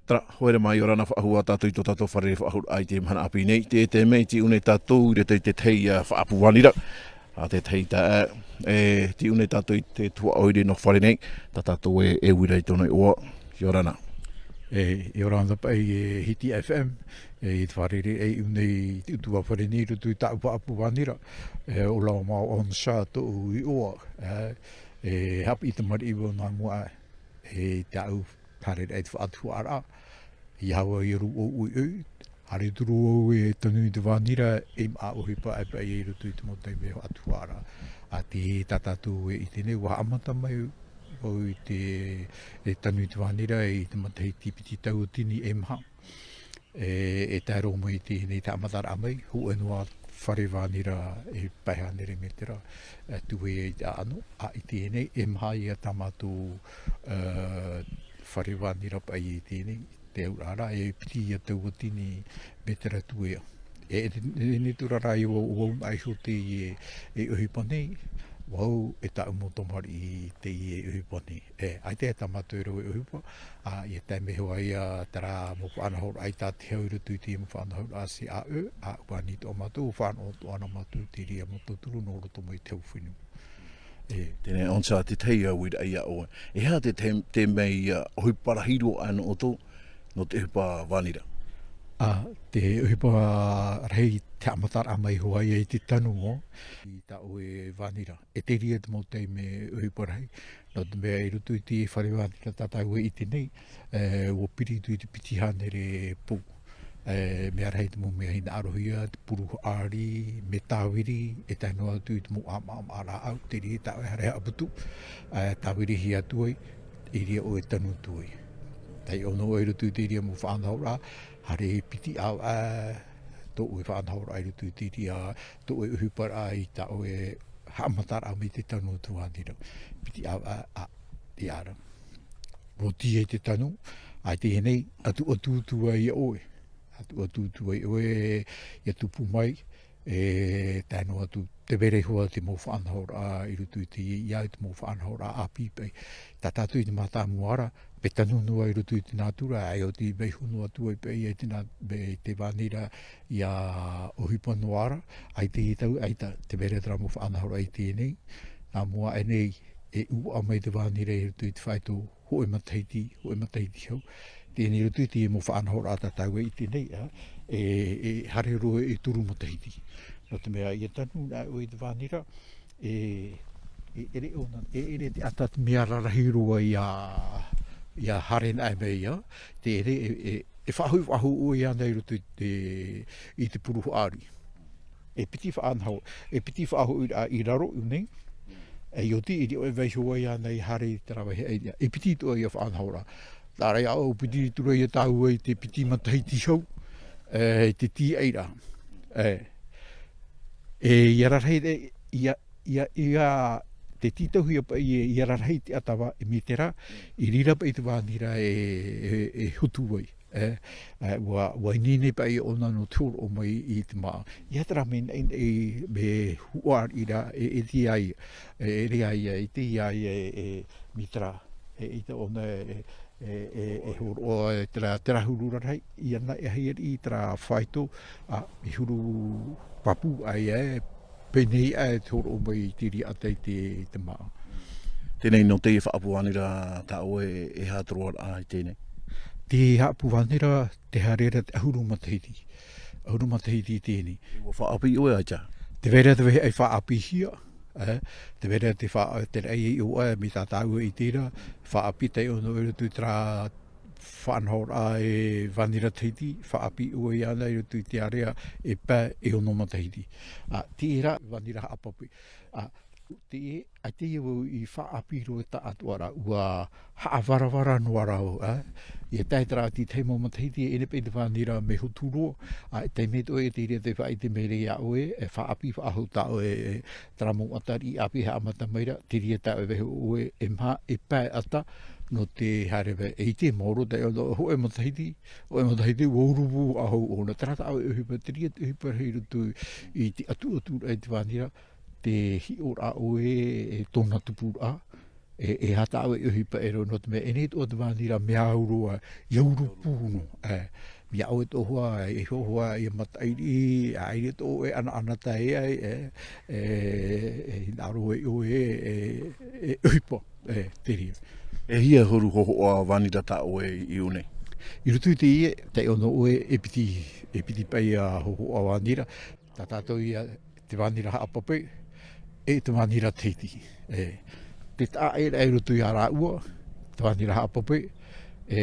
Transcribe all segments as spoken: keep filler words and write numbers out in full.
Tara, haere mai, ʻia ora na faʻahou tātou i tō tātou fare faʻahou i te mahana ʻāpī nei, tē, tē mea i tiʻu nei tātou i roto i te tahi, ā, faʻaʻapu vānira. Ā, te tahi tā, ē, tiʻu nei tātou i te tuhaʻa ʻoire nō fare nei, tā tātou e, e uira i tōna iʻoa, ʻia ora na. E, ʻia ora na paʻi e Hiti F M, e, i te fare nei, e, i ʻū nei, i te ʻutuāfare fare nei, i roto i tāʻu faʻaʻapu vānira, e, ʻo Laumau Onsha tōʻu iʻoa, e, e, haʻapiʻi tamariʻi vau nā mua, e, i tāʻu haereraʻa i te faʻatuhaʻaraʻa, ʻia haere au ʻoiʻoi, haere atu ra vau e tanu i te vānira, e maʻa ʻohipa ʻē paʻi i roto i te mau taime faʻatuhaʻaraʻa. Ā, tē, tā tātou e ʻite nei, ʻua haʻamata mai vau i te, e tanu i te vānira i te matahiti piti tauatini e maha. E, e tae roa mai i teie nei haʻamataraʻa mai, hōʻē noa fare vānira e pae hānere mētera, e, tū ai i te ʻāʻano, ā, i teie nei, e maha ïa tā mātou, e, fare vānira paʻi i teie nei, te auraʻa ra, e piti ïa tauatini mētera tū ai. E, e, e, nei atu ra ïa vau, vau nā iho teie, e, e ʻohipa nei, vau e tāʻu mau tamariʻi i teie ʻohipa nei. E, ʻaita e tā mātou e rave ʻohipa, ā, ʻia tae mai hoʻi ïa terā mau faʻanahoraʻa i tātaʻi hau i roto i te mau faʻanahoraʻa C A E, ā, ʻua ani atoʻa mātou, ʻua fānaʻo atoʻa na mātou i te reira mau tauturu nō roto mai te hau fenua. E. Teie nei Onsha, te tahi uiraʻa ia ʻoe. E aha te, te, te mea, ā, ʻohipa rahi roa nō ʻoutou, nō te ʻohipa vānira? Ā, te ʻohipa rahi te haʻamataraʻa mai hoʻi ïa i te tanu, ō, i tā ʻoe vānira. E te reira te mau taime ʻohipa rahi, nō te mea i roto i te fare vānira tā tāua e ʻite nei, e, ʻua piri atu i te piti hānere pou. E, mea rahi te mau mea hinaʻarohia, te puru haʻari, mea tāviri, e tae noa atu i te mau ʻāmaʻamaʻa rāʻau, te reira tā ʻoe haere haʻaputu, e, tāvirihia atu ai, i reira ʻoe e tanu atu ai. Taiʻo noa i roto i te reira mau faʻanahoraʻa, haere piti ʻāvaʻe, tō ʻoe faʻanahoraʻa i roto i te reira, tō ʻoe ʻohiparaʻa i tā ʻoe haʻamataraʻa mai te tanu o te vānira. Piti ʻāvaʻe, ā, ʻia ara. ʻUa oti ai te tanu, ā, i teie nei, atu, atu, atu ai ʻoe. Atu, atu, atu ai ʻoe, ʻia tupu mai, e tae noa atu, tē vai ra iho ā te mau faʻanahoraʻa i roto i te, ʻia, i te mau faʻanahoraʻa ʻāpī paʻi. Tā tātou i te mātāmua ra, mea tanu noa i roto i te nātura, ʻaita e oti, vaiiho noa atu ai paʻi i te nā-, i te vānira ʻia ʻohipa noa ra, ʻaita i tau, ʻaita, tē vai ra terā mau faʻanahoraʻa i teie nei, nā mua aʻe nei, e ʻūaʻa mai te vānira i roto i te faito hōʻē matahiti, hōʻē matahiti hau. Teie nei i roto i te mau faʻanahoraʻa tā tāua e ʻite nei, ā, e, e haere roa e toru matahiti. Nō te mea, ʻia tanu anaʻe ʻoe i te vānira, e, e ʻere ʻōna, e ʻere te ata te mea rarahi roa ʻia, ʻia haere anaʻe mai ïa, te ʻere e, e, e faʻahoʻi, faʻahoʻi ʻoe iāna i roto i te, i te puru haʻari. E piti faʻanaho-, e piti faʻahoʻiraʻa i raro i ʻō nei, e ʻia oti i reira e vaiiho ai iāna i haere i terā vāhi ʻāiʻa. E piti atoʻa ïa faʻanahoraʻa. Terā rā ʻia ʻō, piti atu ra ïa tāua i te piti matahiti hau, e, i te tīaʻiraʻa. E, e, ʻia rarahi, e, ʻia, ʻia, ʻia, te tītauhia paʻi, e, ʻia rarahi te ata va-, e mētera, i reira paʻi te vānira e, e, e hotu ai. E, e, ʻua, ʻua ineine paʻi ʻōna nō te hōroʻa mai i te māʻa. ʻIa terā mea, e, e, mea huaʻariʻi ra, e, e ʻere ai, e, e ʻere ai, e ʻite ai, e, e, mētera, e, ʻaita ʻōna, e, e, e, e hōroʻa, e, terā, terā huru rarahi, ʻia anaʻe ʻahiʻariʻi terā faito, ā, e huru pāpū ai, e, pēnei aʻe te hōroʻa mai i te reira ata i te, i te māʻa. Teie nei nō teie faʻaʻapu vānira tā ʻoe, e aha te roaraʻa i teie nei? Te faʻaʻapu vānira, tē haere ra te ʻahuru matahiti. ʻAhuru matahiti i teie nei. ʻUa faʻaʻāpī ʻoe, ʻaita? Tē vai ra te vāhi ʻāiʻa faʻaʻāpīhia, e, tē vai ra te fa-, te raʻi e ʻō, e, mai tā tāua i terā, faʻaʻāpī taiʻo noa i roto i terā faʻanahoraʻa e vānira tahiti, faʻaʻāpī ʻoe iāna i roto i te ārea e pae e ono matahiti. Ā, terā vānira haʻapape. Ā, te, ʻaita ïa vau i faʻaʻāpī roa i taʻatoʻa ra, ʻua haʻavaravara noa ra vau, ā. ʻIa tae terā i te tahi mau matahiti, e ʻere paʻi te vānira mea hotu roa, ā, e taime atoʻa e te reira tē faʻaʻite mai ra iā ʻoe, e faʻaʻāpī faʻahou tā ʻoe, e, terā mau ata riʻi ʻāpī e haʻamata mai ra, te reira tā ʻoe e vaiiho ʻoe, e maha, e pae ata, nō te haere vai, e ʻite maoro, taiʻo, hōʻē matahiti, hōʻē matahiti, ʻua uru vau faʻahou ʻōna, terā tā ʻoe ʻohipa, te reira te ʻohipa rahi i roto i te atuaturaʻa i te vānira, te hiʻoraʻa ʻoe, e tōna tupuraʻa, E, e aha tā ʻoe i ʻohipa e rave nō te mea, e nehenehe atoʻa te vānira mea au roa, ʻia uru pū noa, e, mea ʻoe atoʻa, e hōhoʻa, ʻia mataʻiriʻi, ʻaita atoʻa e ʻanaʻanatae ai, e, e, e hinaʻaro e ʻoe, e, e, e ʻohipa, e, te reira. E hia huru hōhoʻa vānira tā ʻoe i ʻō nei? I roto i teie, taiʻo noa ʻoe, e piti, e piti paʻi ā hōhoʻa vānira, tā tātou ia te vānira haʻapape, e te vānira Tahiti. E, te taʻa ʻē ra i roto ia rāua, te vānira haʻapape, e,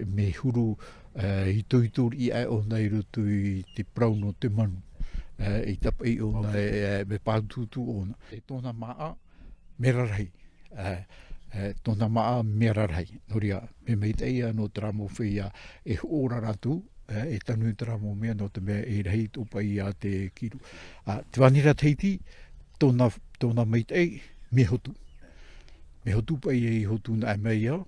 mea huru, e, itoito riʻi aʻe ʻōna i roto i te parau nō te manu. E, i tāpaʻi ʻōna, e, e, mea pātūtū ʻōna. E tōna māʻa, mea rarahi. E, e, tōna māʻa mea rarahi. Nō reira, mea maitaʻi ïa nō terā mau feiā e hoʻo ra rātou, e, e tanu i terā mau mea nō te mea e rahi tō paʻi ïa te kiro. Ā, te vānira Tahiti, tōna, tōna maitaʻi, mea hotu. Mea hotu paʻi e hotu nā mai ïa,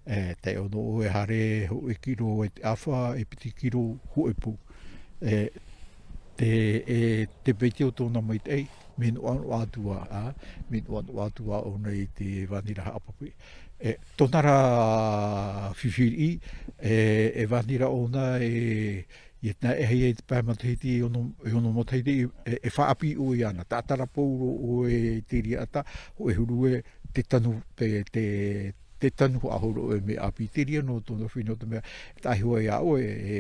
e, taiʻo noa ʻoe haere hōʻē kiro e te ʻāfa, e piti kiro hōʻē pō. E, te, e, te piti o tōna maitaʻi, mea noʻanoʻa atu ā, ā, mea noʻanoʻa atu ā ʻōna i te vānira haʻapape. E, tōna rā fifi riʻi, e, e vānira ʻōna, e, i te nā e hia i te pae matahiti, e ono, e ono matahiti, e, e faʻaʻāpī ʻoe iāna, taʻata ra pauroa ʻoe i te reira ata, hōʻē huru ē, te tanu, te, te, te tanu faʻahou roa ʻoe mea ʻāpī, te reira nō tōna fenua, te mea, taʻa hiʻo iā ʻoe, e,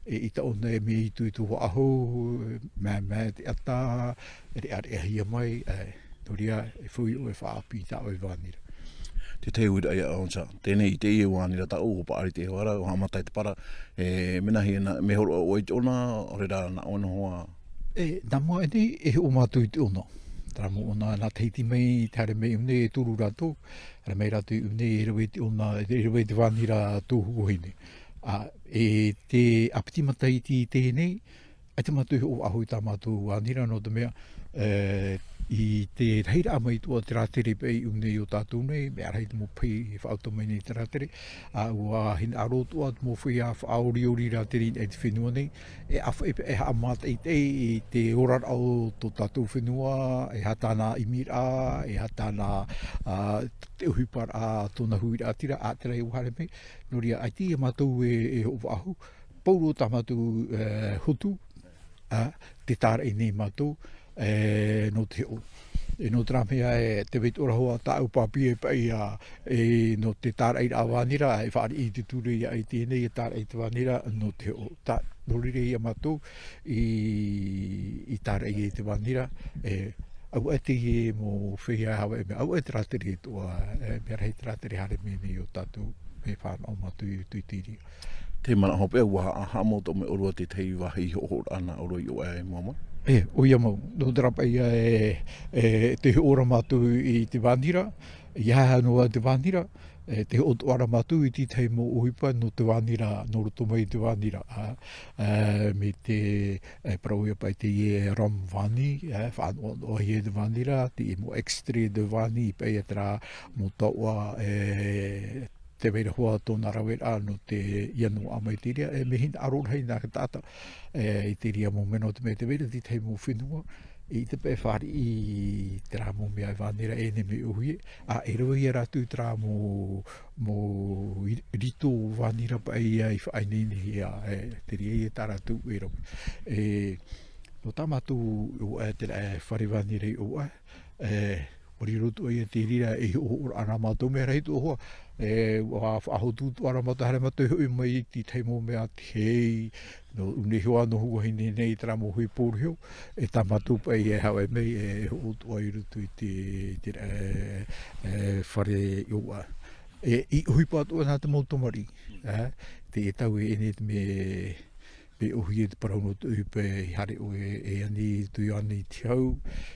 e, ʻaita ʻōna e mea itoito faʻahou, mea, mea te ata, reʻareʻahia mai, e, nō reira, e fou ʻoe e faʻaʻāpī i tā ʻoe vānira. Te tahi uiraʻa ïa Onsa, teie nei, teie vānira tāʻu, ʻua paʻari te iho ra, ʻua haʻamata i te para, e, mea nāhea na, mea hōroʻa ʻoe i te ʻona, ʻaore rā nā ʻoe noa. E, nā mua ʻaenei, e hoʻo mātou i te ʻona. Terā mau ʻona, nā Tahiti mai, te haere mai i ʻō, e toru rātou, haere mai rātou i ʻō, e rave i te ʻona, e rave i te vānira tō Huahine. Ā, e te ʻāpiti matahiti i teie nei, ʻaita mātou i hoʻo faʻahou i tā mātou vānira, nō te mea, e, i te rahiraʻa mai atoʻa te rātere paʻi i ʻō nei o tātou nei, mea rahi te mau pahi e faʻauta mai nei te rātere, ā, ʻua hinaʻaro atoʻa te mau feiā faʻaoriori rātere i niʻa i te fenua nei, e ʻāfaʻi paʻi e haʻamātaʻitaʻi i te oraraʻa o tō tātou fenua, e aha tāna ʻimiraʻa, e aha tāna, ā, te ʻohiparaʻa, tōna huiraʻatira, ā, terā ïa ʻua haere mai, nō reira, ʻaita ïa mātou e, e hoʻo faʻahou, pauroa tā mātou, e, hotu, ā, tē tāraʻi nei mātou, e, nō te hoʻo. E nō terā mea e tē vai atoʻa ra hoʻi tāʻu pāpī e paʻi ā, e, nō te tāraʻiraʻa vānira, e fāriʻi i te ture ïa i teie nei, e tāraʻi i te vānira, nō te hoʻo. Tā, nō reira ïa mātou i, i tāraʻi i te vānira, e, ʻaita e teie mau feiā e haere mai, ʻaita e te rātere atoʻa, e, mea rahi te rātere haere mai nei o tātou, mea fānaʻo mātou i roto i te reira. Te manaʻo hopeʻa, ʻua haʻamau tō ʻoe ʻōrua te tahi vāhi hoʻoraʻa nā ʻōrua i ʻō aʻe i mua mai? E, ʻoia mau, nō terā paʻi ïa e, e, tē hoʻo ra mātou i te vānira, ʻeiaha noa te vānira, e, tē hoʻo atoʻa ra mātou i te tahi mau ʻohipa nō te vānira, nō roto mai i te vānira, ā, ā, mai te, e, parau ïa paʻi teie rhum vanille, e, faʻanoʻanoʻahia i te vānira, teie mau extrait de vanille, paʻi ā terā mau taoʻa, e, tē vai ra hoʻi tōna raveraʻa nō te, ʻia noaʻa mai te reira, e, mea hinaʻaro rahi nā te taʻata, e, i te reira mau mea nō te mea tē vai ra te tahi mau fenua, ʻeita paʻi e fāriʻi i terā mau mea vānira e nehenehe e ʻōhie, ā, e rave ïa rātou i terā mau, mau i-, rito vānira paʻi ïa i faʻaineinehia, e, te reira ïa tā rātou e rave. E, nō tā mātou ʻō aʻe, terā, e, fare vānira i ʻō aʻe, e, ʻua riro atoʻa ïa te reira e hoʻoraʻa nā mātou, mea rahi atoʻa hoʻi, e, ʻua faʻahotu atoʻa ra mātou, haere mātou e hoʻi mai i te tahi mau mea, te hei, nō ʻō nei hoʻi, nō Huahine nei, terā mau hei pōroheo, e tā mātou paʻi e haere mai, e hoʻo atoʻa i roto i te, te, e, e, fare i ʻō aʻe. E, i ʻohipa atoʻa nā te mau tamariʻi, e, te, e taui e nehenehe te mea, mea ʻōhie te parau nō te ʻohipa e haere ʻoe e ani, tui ani i te hau,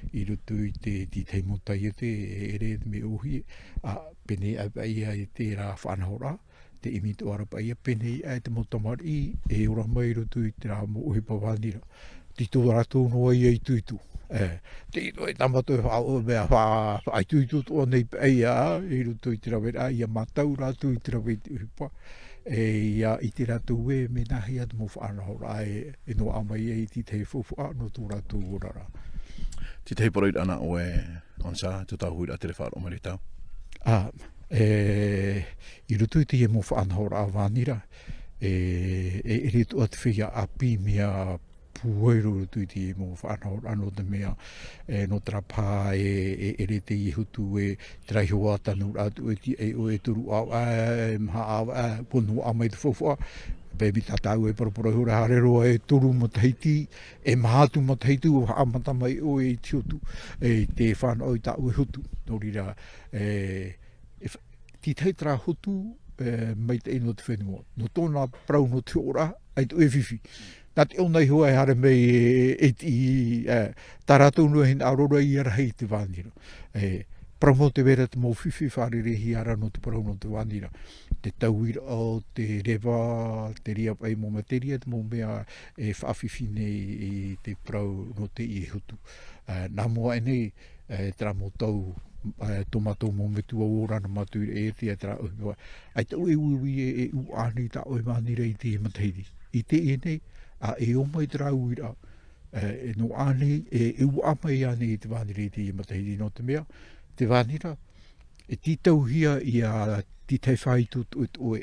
i roto i te, te tahi mau taiete, e ʻere te mea ʻōhie, ā, pēnei aʻe paʻi ïa i terā faʻanahoraʻa, tē ʻimi atoʻa ra paʻi ïa, pēnei aʻe te mau tamariʻi, e ora mai i roto i terā mau ʻohipa vānira. Tei tō rātou noa ïa itoito. E, tei tō, e tā mātou e faʻa-, mea faʻa-, faʻaitoito atoʻa nei paʻi ïa, i roto i te raveraʻa, ʻia mātau rātou i te rave i te ʻohipa. E, ʻia ʻite rātou ē, mea nāhea te mau faʻanahoraʻa e, e noaʻa mai ai i te tahi faufaʻa nō tō rātou oraraʻa. Te tahi parau ïa nā ʻoe, Onsa, tō tāʻu huiraʻatira e faʻaroʻo mai ra i te ao. ʻĀ, e, i roto i teie mau faʻanahoraʻa vānira, e, e, e ʻere atoʻa te feiā ʻāpī mea pūai roa i roto i teie mau faʻanahoraʻa, nō te mea, e, nō terā paha e, e, e ʻere teie hotu e, terā iho ā tanu rā atu e ti, e, o e toru ʻāvaʻe, e, maha ʻāvaʻe, e, pono ʻā mai te faufaʻa, paʻi mai tā tāua e parapara iho ra, haere roa e toru matahiti, e maha atu matahiti, ʻua haʻamata mai ʻoe i te hotu, e, i te fānaʻo i tāua e hotu, nō reira, e, e fa-, tītahi terā hotu, e, maitaʻi nō te fenua. Nō tōna parau nō te hoʻoraʻa, ʻaita ʻoe e fifi. Nā te ʻona iho e haere mai e, e, e tiʻi, e, tā rātou noa e hinaʻaro ra ʻia rahi i te vānira. E, parau mau te vai ra te mau fifi fārereihia ra nō te parau nō te vānira. Te tauiraʻa o te reva, te reira paʻi mau materia, te mau mea e faʻafifi nei i te parau nō teie hotu. E, nā mua aʻe nei, e, terā mau tau, e, tō mātou mau metua ora nā mātou i, e, te, terā ʻohipa. ʻAita ʻoe e uiui e, e ʻūʻā nei tā ʻoe vānira i teie matahiti. I teie nei, ʻa, e ō mai terā uiraʻa, e, e nō ānei, e, e ʻūʻā mai ānei i te vānira i teie matahiti, nō te mea, te vānira, e tītauhia ʻia tītahi faito toʻetoʻe,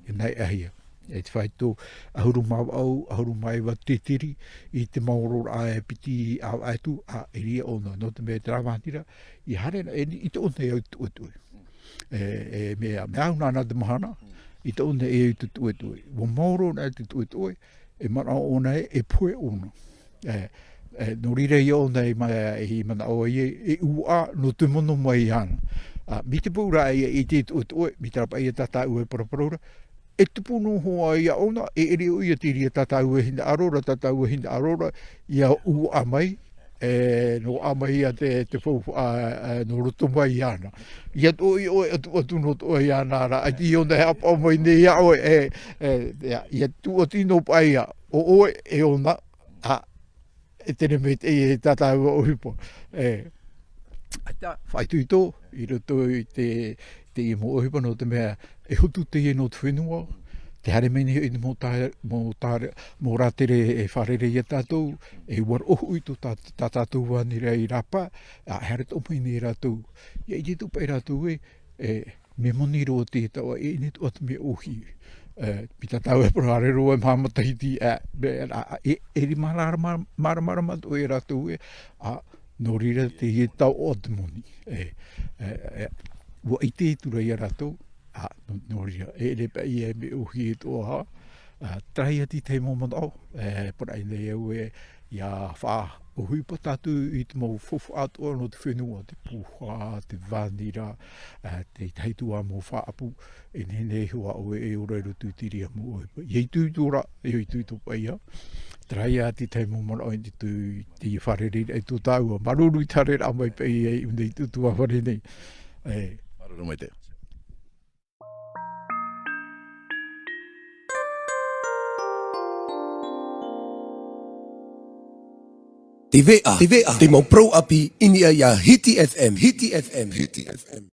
e nā ʻāhia. E te faito ʻahuru mā vaʻu, ʻahuru mā iva tēteri, i te maororaʻa e piti ʻāvaʻe atu, ʻa, e riro ʻōna, nō te mea terā vānira, ʻia haere na, e, ʻaita ʻōna e au i te toʻetoʻe. E, e, mea, mea au nāna te mahana, ʻaita ʻōna e au i te toʻetoʻe. ʻUa maoro na te toʻetoʻe, e manaʻo ʻōna e, e pohe ʻōna. E, e, nō reira ia ʻōna i ma-, i manaʻo ai e, e ʻūʻā nō te mono mai iāna. ʻA, mai te peu ra ʻia ʻite i te toʻetoʻe, mai terā paʻi ia tā tāua e paraparau ra, e tupu noa hoʻi iā ʻōna, e ʻere ʻoia te reira tā tāua e hinaʻaro ra, tā tāua e hinaʻaro ra, ʻia ʻūʻā mai, e, nō ʻā mai ia te, te faufaʻa, e, nō roto mai iāna. ʻIa tō ʻoe atu, atu nō tō ʻoe iāna ra, ʻaita ʻōna e haʻapaʻo mai nei iā ʻoe, e, e, ʻia, ʻia tūʻati noa paʻi ia, ʻo ʻoe e ʻōna, ʻa, e tere mai te, e tā tāua ʻohipa. E, ʻaita, faʻaitoito, i roto i te, teie mau ʻohipa, nō te mea, e hotu teie nō te fenua, tē haere mai nei hoʻi te mau tā-, mau tā-, mau rātere e fārerei ia tātou, e ʻua roʻo hoʻi tō tā-, tā tātou vānira i rāpae, ʻa, e haere atoʻa mai nei rātou. ʻIa ʻite atoʻa paʻi rātou e, e, mea moni roa te taoʻa, e, e ʻere atoʻa te mea ʻōhie. E, mai tā tāua e parau haere roa e maha matahiti, e, me, a, a, e, e rima rā, mā-, māramarama atoʻa ia rātou e, ʻa, nō reira teie taoʻa te moni. E, e, e, ʻua ʻite atu ra ia rātou, ʻa, nō, nō reira, e ʻere paʻi ia e mea ʻōhie atoʻa, ʻa, terā ia te tahi mau manaʻo, e, parau nei au e, ʻia faʻaʻohipa tātou i te mau faufaʻa atoʻa nō te fenua, te pūhā, te vānira, e, te tahi atu ā mau faʻaʻapu, e nehenehe iho ā ʻoe e ora i roto i te reira mau ʻohipa. ʻIa itoito ra, ʻia itoito paʻi ia. Terā ia te tahi mau manaʻo i te, te, te fārereiraʻa i tō tāua. Māuruuru i te haereraʻa mai paʻi ia i ʻō nei i tō ʻoutou fare nei. E. Māuruuru maitaʻi. Te veʻa, te veʻa, te mau parau ʻāpī i niʻa iā Hiti F M, Hiti F M, Hiti F M.